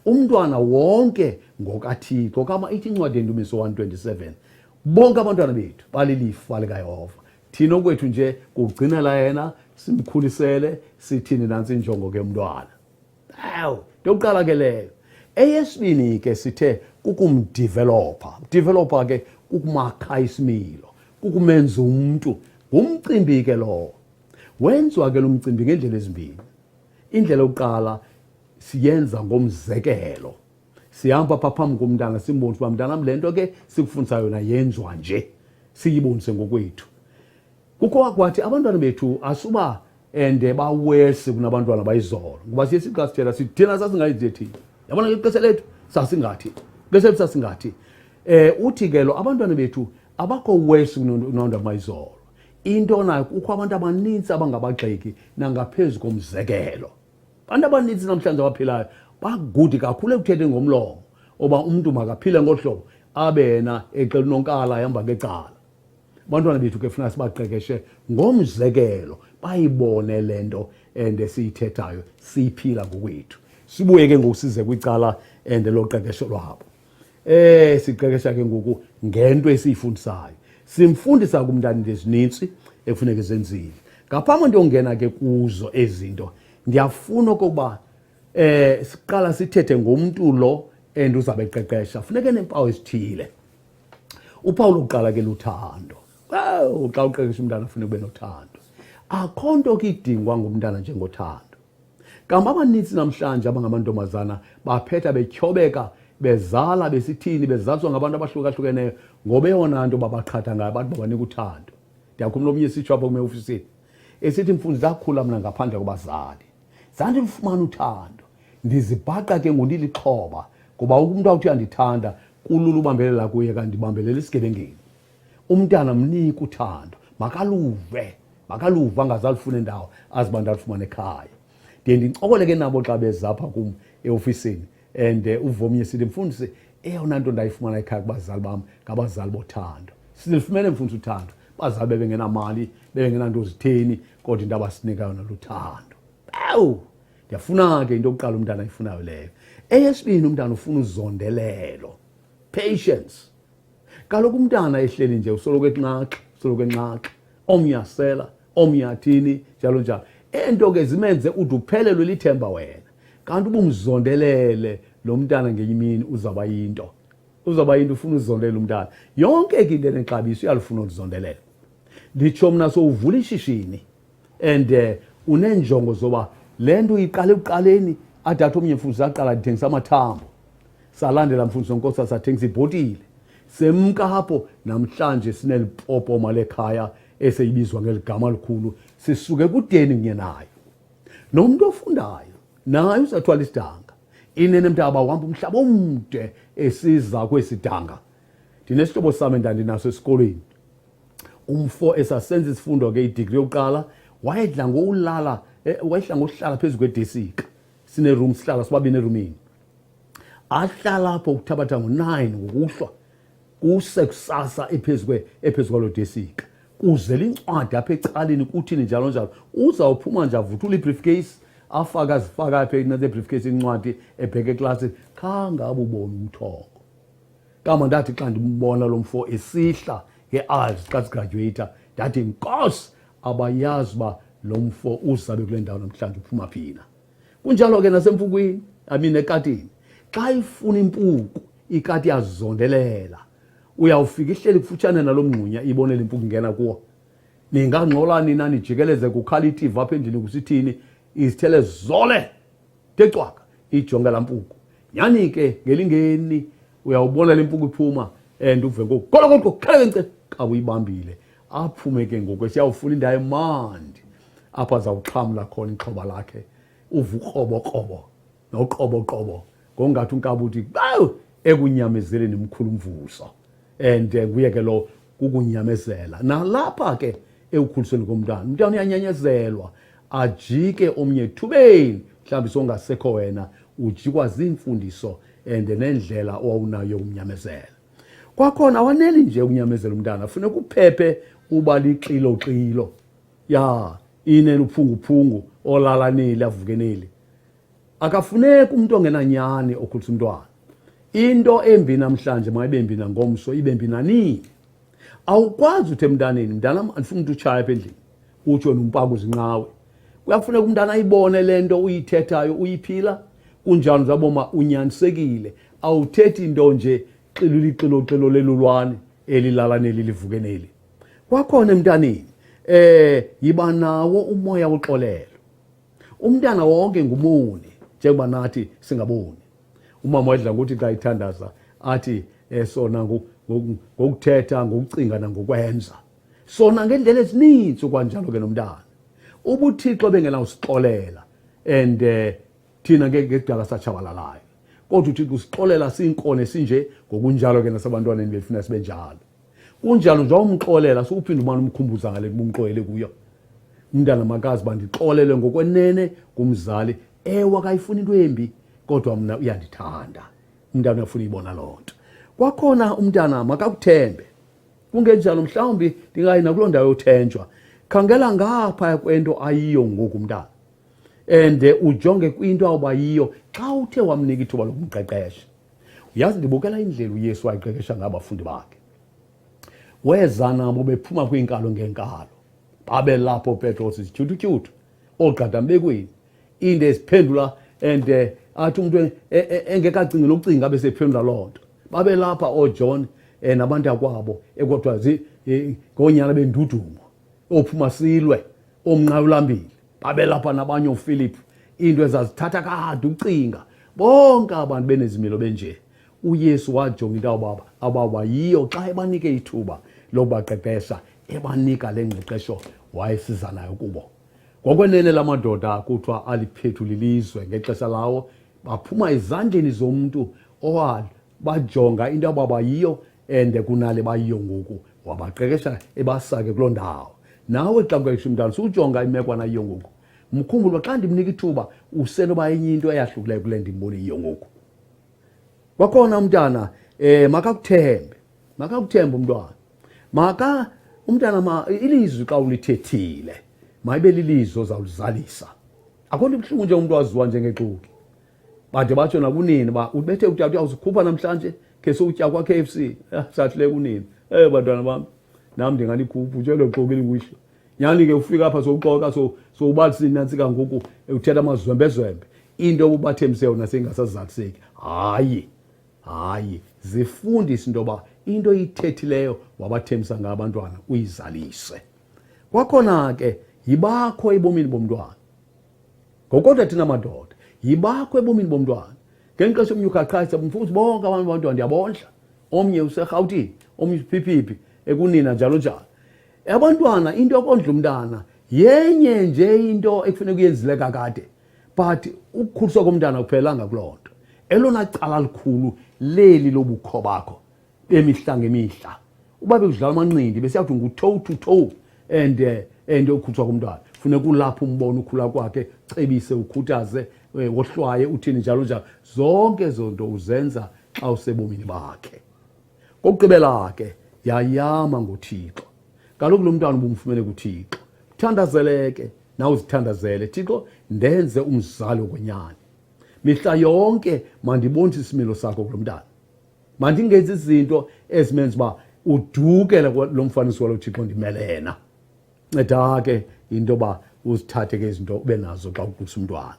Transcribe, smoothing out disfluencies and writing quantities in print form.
Umntwana wonke ngokaThixo. Kama ithi incwadi yeNdumiso 127, bonke abantwana bethu balilifa likaYehova. Thina okwethu nje kugcinela yena, simkhulisele, sithini nantsi injongo ke mntwana. Awu, yokuqala ke leyo. Eyesibini ke sithe kukumdevelopa. Developer ke kukumakha isimilo, kukumenza umntu. Ngumcimbi ke lowo. Wenziwa ke lo mcimbi ngeendlela ezimbini. Indlela yokuqala siyenza ngomzekelo. Sihamba apha phambi komntana simbonise uba mntanam le nto ke sikufundisa yona yenziwa nje, siyibonise ngokwethu. Kukho wakwathi abantwana bethu asuba and bawesi kunabantwana bayizolo, ngoba siye sixa sithela sithi thina sasingayithi thina, yabona ke ixesha lethu sasingathi, ixesha lethu sasingathi. Uthi ke lo abantwana bethu abakho wesi kunabantwana bayizolo. Into nayo kukho abantu abaninzi abangabagxeki nangaphezu komzekelo. Abantu abaninzi namhlanje abaphilayo bagudi kakhulu ekuthetheni ngomlomo oba umntu makaphile ngolu hlobo, abe yena exela unonkala ehamba ngecala. Abantwana bethu ke funeka sibaqeqeshe ngomzekelo, bayibone le nto and esiyithethayo siyiphila ngokwethu. Sibuye ke ngoku size kwicala and loqeqesho lwabo. Siqeqesha ke ngoku ngento esiyifundisayo. Simfundisa kumntana into ezinintsi ekufuneka ezenzile. Ngaphambi into yongena ke kuzo ezinto, ndiyafuna okokuba siqala sithethe ngomntu lo and uzabe eqeqesha. Funeka eneempawu ezithile. Uphawu lokuqala ke luthando. Awu, xa uqeqesha umntana funeka ube nothando. Akho nto ke idingwa ngumntana njengothando. Kambe abanintsi namhlanje abangamantombazana baphetha betyhobeka, bezala besithini, bezaliswa ngabantu abahlukahlukeneyo ngoba eyona nto babaqhatha ngayo abantu babanika uthando. Ndiyakhumbula omnye esitsho apha kum eofisini esithi, mfundisi, ndakhula mna ngaphandle kwabazali, zandilufumana uthando, ndizibhaqa ke ngondilixhoba ngoba umntu awuthi uyandithanda kulula ubambelela kuye kanti ndibambelela esigebengeni. Umntana mnike uthando, makaluve, makaluve, angaze alufune ndawo, azi uba ndalufumana ekhaya. Ndiye ndincokole ke nabo xa beza apha kum eofisini and uvomnye sithi, mfundisi, eyona nto ndayifumana ekhaya kubazali bam ngabazali bothando. Silifumene mfundisi uthando, bazali bebengenamali, bebengenanto zitheni, kodwa into abasinika yona luthando. Ewu, ndiyafuna ke into yokuqala umntana ayifunayo leyo. Eyesibini, umntana ufuna uzondelelo, patience. Kaloku umntana ehleli nje usoloko enxaxa, usoloko enxaxa, omnye asela, omnye athini, njalo njalo. Ento ke zimenze ude uphelelwe lithemba wena. Kanti ubumzondelele lo mntana ngenye imini uzawuba yinto. Uzawuba yinto, ufuna uzondelela umntana. Yonke ke into enexabiso uyalufuna oluzondelelo. Nditsho mna sowuvula ishishini and uneenjongo zoba le nto iqale ekuqaleni, ade athi omnye mfundisi aqala ndithengisa amathambo, salandela mfundisi onkosi sathengisa ibhotile, semka apho namhlanje sinelipopoma lekhaya eseyibizwa ngeli gama likhulu, sisuke kudeni kunye nayo. Nomntu ofundayo naye uzathwala isidanga. Inene mntaba uhamba umhlaba omde esiza kwesidanga. Ndinesihlobo sam endandinaso esikolweni, umfo esasenza isifundo ke idigri yokuqala, wayedla ngokulala, wayedla ngokuhlala phezu kwedesika. Sineroom, sihlala sobabini erumini. Ahlala apho ukuthabatha ngo-9 ngokuhlwa kuse kusasa ephezu kwaloo desika, kuzela incwadi apha ecaleni kuthini njalo njalo. Uzawuphuma nje avuthule i-briefcase, afake azifake apha e-briefcase incwadi, ebheke eklasini, khangabe ubona ubuthongo. Kama ndathi xa ndimbona lo mfo esihla nge-aisle xa sigraduata, ndathi nkosi, abayazi uba lo mfo uzabe kule ndawo namhlanje uphuma phina. Kunjalo ke nasempukwini, I mean ekatini. Xa ifuna impuku, ikati yazondelela. Uyawufika ihleli kufutshane nalo mngxunya, ibone le mpuku ingena kuwo. Ningangxola nina nijikeleze kukhala itiva apha endlini kusithini, izithele zole tecwaka ijonge laa mpuku. Nyhani ke ngelingeni uyawubona le mpuku iphuma and uve ngoku kolo kolo khala kence xa uyibambile, aphume ke ngoku esiyawufuna indawo emandi apho azawuxhamla khona ixhoba lakhe. Uva ukrobokrobo noqoboqobo ngongathi unkaba uthi bawu ekunyamezeleni mkhulu umvuzo. And nguye ke lo kukunyamezela. Nalapha ke ekukhulisweni komntana, umntana uyanyanyezelwa ajike omnye ethubeni, mhlawumbi songasekho wena, ujikwa ziimfundiso and nendlela owawunayo yokumnyamezela. Kwakhona awaneli nje ukunyamezela umntana, funeka uphephe uba lixilo-xilo. Ya, inene uphunguphungu olalaneli avukeneli. Akafuneki umuntu ongenanyani okhulisa umntwana. Into embi namhlanje mayibe mbi nangomso, ibe mbi nanini. Awukwazi uthi emntaneni, mntanam andifuni umntu utshaya apha endlini, utsho wena umpaka uzinqawe. Kuyafuneka umntana ayibone le nto uyithethayo uyiphila, kunjalo uzaboma unyanisekile, awuthethi into nje xilulixilo lelulwane elilala neli livuke neli. Kwakhona emntaneni yiba nawo umoya woxolelo. Umntana wonke ngumoni njengoba nathi singaboni. Umama wayedla ngokuthi xa ethandaza athi sona ngokuthetha, ngokucinga nangokwenza. Sona ngendlela ezininzi kwanjalo ke nomntana. Ubuthixo bengenawusixolela and thina ngeke ngekudala satshabalalayo. Kodwa uThixo usixolela sinkone sinje, ngokunjalo ke nasebantwaneni befuna sibe njalo. Kunjalo nje umxolela suphinde umane umkhumbuza ngale kuba umxolele kuyo. Umntana makazi uba ndixolelwe ngokwenene ngumzali. Ewe, akayifuni into embi, kodwa mna uyandithanda. Umntana uyafuna uyibona loo nto. Kwakhona umntana makakuthembe. Kungenjalo mhlawumbi ndingayi nakuloo ndawo yothenjwa. Khangela ngapha kwento ayiyo ngoku umntana. And ujonge kwinto awuba yiyo xa uthe wamnika ithuba lokumqeqesha. Uyazi, ndibukela indlela uYesu wayiqeqesha ngabafundi bakhe. Weza nabo bephuma kwiinkalo ngeenkalo. Babelapho Petros izityhuthutyhuthu, oogqadambekweni, into eziphendula and athi umntu engekacingi nokucinga abe sephendula loo nto. Babelapha ooJohn nabantakwabo ekuthiwa ngoonyana bendudumo, oophuma silwe, oomnqayulambile. Babelapha nabanye ooFilip, into ezazithatha kade ucinga. Bonke abantu benezimilo benje. uYesu wajonga into ababa yiyo xa ebanike ithuba lokubaqeqesha, ebanika le ngqeqesho wayesiza nayo kubo. Ngokwenene la madoda kuthiwa aliphethula ilizwe ngexesha lawo, baphuma ezandleni zomntu owabajonga into ababa yiyo and kunale bayiyo ngoku, wabaqeqesha ebasake kuloo ndawo. Nawe xa uqeqesha umntana sujonga imeko anayiyo ngoku, mkhumbule uba xa ndimnika ithuba usenoba enye into eyahlukileyo kule ndimbone yiyo ngoku. Kwakhona umntana makakuthembe, makakuthembe umntwana. Maka umntana ma ilizwi xa ulithethile mayibe lilizwi ozawulizalisa. Akho nto ibuhlungu nje umntu aziwa njengexoki. Bade batsho nakunini uba ubethe utata uyawuzikhupha namhlanje khe sowutya kwa-KFC. Sathi le kunini. Bantwana bam, nam ndinganikhupha utshelo xoki linguyihlo. Nyhani ke ufika apha sowuxoka, sowubalisa inantsika ngoku, uthetha amazwembezwembe. Into obubathembise yona seyingasazaliseki. Hayi, hayi, zifundise into yoba into oyithethileyo wabathembisa ngayo abantwana uyizalise. Kwakhona ke yibakho ebomini bomntwana. Ngokodwa thina madoda, yibakho ebomini bomntwana. Ngenye ixesha omnye ukhaqhayisa, mfundisi, bonke abantu abantwana ndiyabondla. Omnye useRhawutini, omnye usiphiphipi, ekunina njalo njalo. Abantwana, into yokondla umntana yenye nje into ekufuneka uyenzile kakade, but ukukhuliswa komntana kuphelanga kuloo nto. Elona cala likhulu leli lobukho bakho bemihla ngemihla. Uba bekudlala amanqindi besiyakuthi ngu-toe to toe and ukukhuliswa komntwana funeka ulapho umbone ukhula kwakhe, cebise, ukhuthaze, wohlwaye, uthini njalo njalo. Zonke ezo nto uzenza xa usebomini bakhe. Kokugqibela ke yayama ngoThixo. Kaloku lo mntwana ubumfumene kuThixo. Thandazeleke nawe uzithandazele, Thixo ndenze umzali wokwenyani. Mihla yonke mandibonise isimilo sakho kulo mntana. Mandingenzi izinto ezimenza uba udukele lo mfaniso walo Thixo ndimele yena. Nceda ke into yoba uzithathe ke izinto ube nazo xa ukhulisa umntwana.